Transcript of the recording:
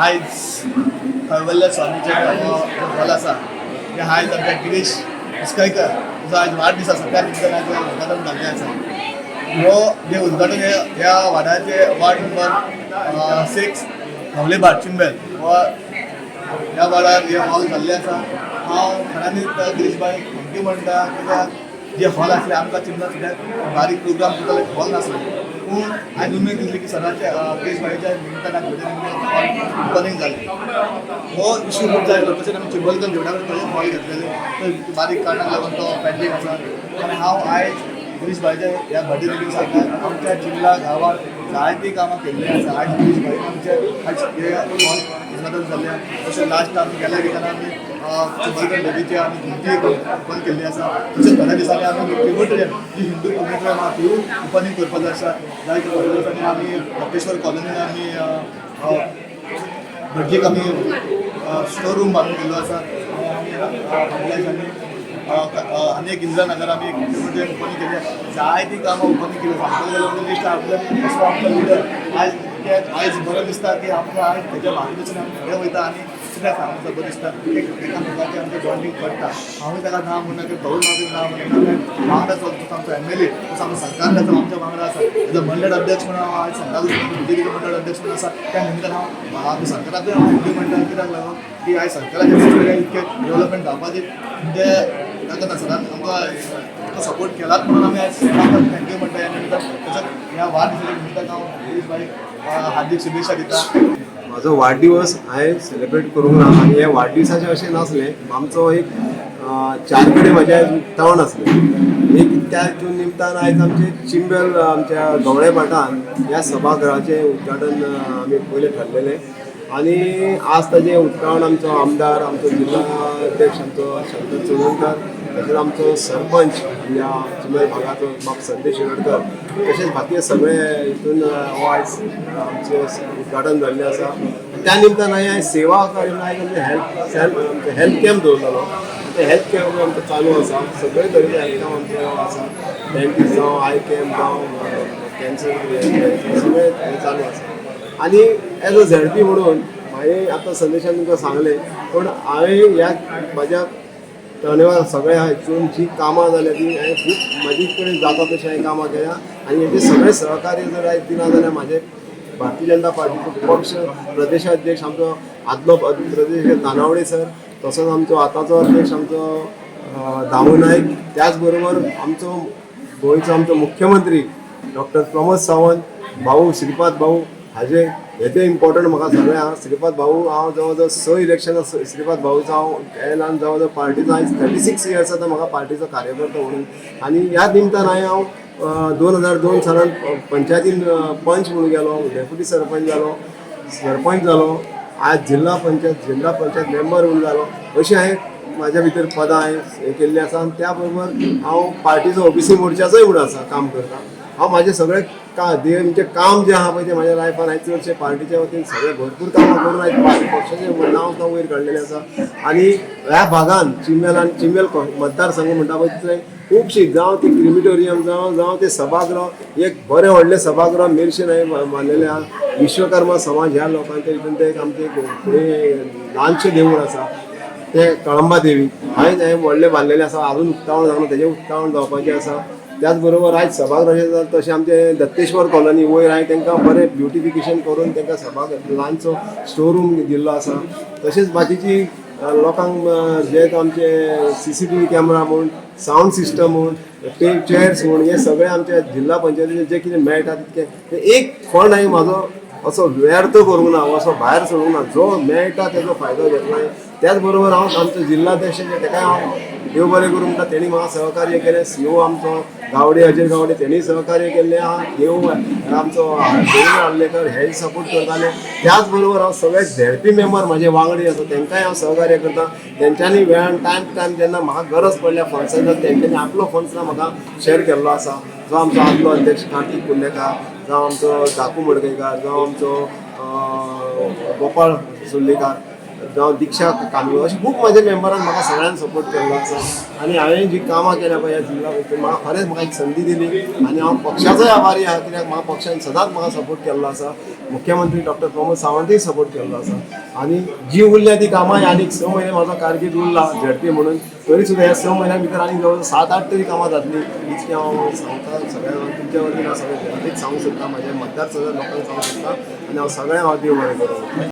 आयज कैवल्य स्वामीचें हो हॉल आसा तें आयज आमच्या गिरीश मुस्कयकर जो आयज वाडदीस आसा, त्या निमतान आयज उद्घाटन जाल्लें आसा. हो जे उद्घाटन हे ह्या वाड्याचे वार्ड नंबर 6 खवलेभाट चिंबेल हो ह्या वाड्यार हे हॉल जाल्लें आसा. हांव खऱ्यांनीच गिरीश भाई thank you म्हणटा, कित्याक जे हॉल आसले आमकां चिंबला सद्याक बारीक प्रोग्राम करता जाल्यार हॉल नासलो, पूण आयज उमेद दिसली की सराच्या गिरीश भाईच्या निमतान हॉल ओपनींग जालें. हो इशू खूब जाय आसलो. तशेंच आमी चिंबलकर देवळा कडेन हॉल घेतलेले, तर बारीक कारणाक लागून तो पेंडींग आसा. आनी हांव आयज गिरीश भाईच्या ह्या बर्थडे निमित्त सांगता, आमच्या चिंबला गांवात जायतीं कामां केल्लीं आसा. आयज गिरीश भाई आमचे आयज हे हॉल उद्घाटन जाल्लें आसा. तशें लास्ट आमी गेल्या विकान आमी चिंबलकर देवीची आमी घुमटी ओपन केल्ली आसा. तशेंच थोड्या दिसांनी आमी क्रिमोटोरियम जी हिंदू क्रिमोटोरियम आहा तीय ओपनींग करपाचो आसा. जायते थोड्या दिसांनी आमी लोकेश्वर कॉलनीन आमी भटजीक आमी स्टोर रूम बांदून दिल्लो आसा. आनी आमी फाटल्या दिसांनी आनी एक इंदिरा नगर आमी एक क्रिमोटोरियम ओपनींग केली आसा. जायतीं कामां ओपनींग केली. सांगतले जाल्यार म्हणजे लिस्ट आपल्या असो आमचो लिडर आयज आयज बरें दिसता की आमकां आयज तेच्या मार्गदर्शन आमी फुडें वयता आनी कित्याक सांगूंक बरें दिसता, एकामेकाचें आमचें बॉन्डींग करता. हांवूय ताका ना म्हणना की तोवूय म्हाका ना म्हणना. वांगडा चलता आमचो एमएलए, तसो आमचो सरकार आसा, आमच्या वांगडा आसा. एज अ मंडळ अध्यक्ष म्हणून हांव आयज सरकार, बीजेपीचो मंडळ अध्यक्ष म्हणून आसा. त्या निमित्तान हांव आमच्या सरकाराकूय हांव thank you म्हणटा, कित्याक लागून की आयज सरकाराचें इतकें डेव्हलपमेंट जावपाचें म्हणजे ताका सदांच आमकां सपोर्ट केलात म्हणून आमी आयज thank you म्हणटा ह्या निमित्तान. तशेंच ह्या वाडदिसाच्या निमित्तान हांव गिरीश भाई हार्दीक शुभेच्छा दिता. म्हाजो वाडदिवस हांवें सेलिब्रेट करूंक ना आनी हे वाडदिवसाचें अशें नासलें. आमचो एक चार कडेन म्हजें आयज उक्तावण आसलें एक, त्या हितून निमतान आयज आमचें चिंबल आमच्या गवळे भाटान ह्या सभाघराचें उद्घाटन आमी पयलें ठरलेलें आनी आज ताजें उक्तावण आमचो आमदार, आमचो जिल्हा अध्यक्ष आमचो शंकर चोडणकर, तशेंच आमचो सरपंच ह्या चिंबल भागाचो बाब संदेश शिरोडकर, तशेंच बाकी सगळे हितून हो आयज आमचें उद्घाटन जाल्लें आसा. त्या निमतान हांवें आयज सेवा कार्य आयज आमचें हेल्थ सेल्फ आमचें हेल्थ कॅम्प दवरलेलो. ते हेल्थ कॅम्प आमचो चालू आसा. सगळे तरेचे हेल्थ कॅम्प आमचे आसा, डेंटिस्ट जावं, I camp जावं, कॅन्सर, सगळे हे चालू आसा. आनी एज अ झेडपी म्हणून हांवें आतां संदेशान तुमकां सांगलें, पूण हांवें ह्या म्हाज्या टर्नओवर सगळ्या हितून जी कामां जाल्या ती हांवें खूब म्हजे कडेन जाता तशें हांवें कामां केल्या. आनी हेजे सगळे सहकार्य जर आयज दिना जाल्यार म्हाजे भारतीय जनता पार्टीचो पक्ष प्रदेशाध्यक्ष आमचो आदलो प्रदेश तानावडे सर, तसोच आमचो आतांचो अध्यक्ष आमचो दामू नायक, त्याच बरोबर आमचो गोंयचो आमचो मुख्यमंत्री डॉक्टर प्रमोद सावंत भाऊ, श्रीपाद भाऊ, हाजे हेजे इम्पॉर्टंट म्हाका सगळें आहा. श्रीपाद भाऊ, हांव जवळ जवळ स इलेक्शनां श्रीपाद भाऊचो हांव येयला आनी जवळ जवळ पार्टीचो आयज 36 इयर्स आतां म्हाका पार्टीचो कार्यकर्तो म्हणून. आनी ह्या निमतान हांवें हांव 2002 सालान पंचायतीन पंच म्हणून गेलो, डेप्युटी सरपंच जालो, सरपंच जालो, आज जिल्हा पंचायत मेंबर म्हणून जालो. अशी हांवें म्हाज्या भितर पदां हांवें हें केल्लीं आसा. आनी त्या बरोबर हांव पार्टीचो ओबीसी मोर्चाचोय म्हणून आसा काम करता. हांव म्हाजें सगळें का म्हणजे काम जें आहा पळय तें म्हाज्या लायफान हांवें चडशें पार्टीच्या वतीन सगळें भरपूर कामां करून आयज पक्षाचें नांव सुद्दां वयर काडलेलें आसा. आनी ह्या भागान चिंबेलान, चिंबेल मतदारसंघ म्हणटा पळय तितलें खुबशीं, जावं ती क्रिमिटोरियम जावं, जावं ते सभागृह, एक बरें व्हडलें सभागृह मेरशेन हांवें बांदलेलें आहा. विश्वकर्मा समाज ह्या लोकांच्या हितून ते एक आमचें एक फुडें ल्हानशें देवूळ आसा तें कळंबा देवी, हांवें हें व्हडलें बांदलेलें आसा. अजून उक्तावण जावना, तेजें उक्तावण जावपाचें आसा. त्याच बरोबर आयज सभागृह जाता, तशें आमचें दत्तेश्वर कॉलनी वयर हांवें तांकां बरें ब्युटिफिकेशन करून तांकां सभाघर ल्हानसो स्टोर रूम दिल्लो आसा. तशेंच बाकीची लोकांक जे आमचे सीसीटीव्ही कॅमेरा म्हूण, सावंड सिस्टम म्हूण, ते चेअर्स म्हूण, हे सगळे आमच्या जिल्हा पंचायतीचे जे कितें मेळटा तितकें ते एक फंड हांवें म्हाजो असो व्यर्थ करूंक ना, असो भायर सोडूंक ना. जो मेळटा तेजो फायदो घेतला. त्याच बरोबर हांव आमचो जिल्हाध्यक्ष तेकाय हांव देव बरें करूं म्हणटा, तेणी म्हाका सहकार्य केलें. सीओ आमचो गावडे, अजय गावडे, तेणी सहकार्य केल्लें आहा. देव आमचो देवेंद्र आर्लेकर हेय सपोर्ट करताले. त्याच बरोबर हांव सगळे झेडपी मेंबर म्हाजे वांगडी आसा तेंकांय हांव सहकार्य करता. तेंच्यांनी वेळान टायम टू टायम जेन्ना म्हाका गरज पडल्या फंड्साची, तेंच्यांनी आपलो फंड सुद्दां म्हाका शेअर केल्लो आसा. जो आमचो आदलो अध्यक्ष कार्तीक कुर्लेकार, जावं आमचो धाकू मडकयकार, जावं आमचो गोपाळ सुर्लीकार. जावं दीक्षा कानगो, अशें खूब म्हाज्या मेंबरान म्हाका सगळ्यांनी सपोर्ट केल्लो आसा. आनी हांवें जी कामां केल्या पळय ह्या जिल्ला भितर, म्हाका खरेंच म्हाका एक संदी दिली आनी हांव पक्षाचोय आभारी आहा, कित्याक म्हाका पक्षान सदांच म्हाका सपोर्ट केल्लो आसा. मुख्यमंत्री डॉक्टर प्रमोद सावंतय सपोर्ट केल्लो आसा. आनी जी उरल्या ती कामां आनीक 6 म्हयने म्हाजो कारकीर्द उरला झेडपी म्हणून, तरी सुद्दां ह्या 6 म्हयन्या भितर आनी जवळ 7-8 तरी कामां जातली इतकें हांव सांगता सगळ्यांक. तुमच्या वतीन हांव सगळ्या जनतेक सांगूंक सोदता, म्हाज्या मतदारसंघात लोकांक सांगूंक सोदता आनी हांव सगळ्यांक हांव देव बरें करूं.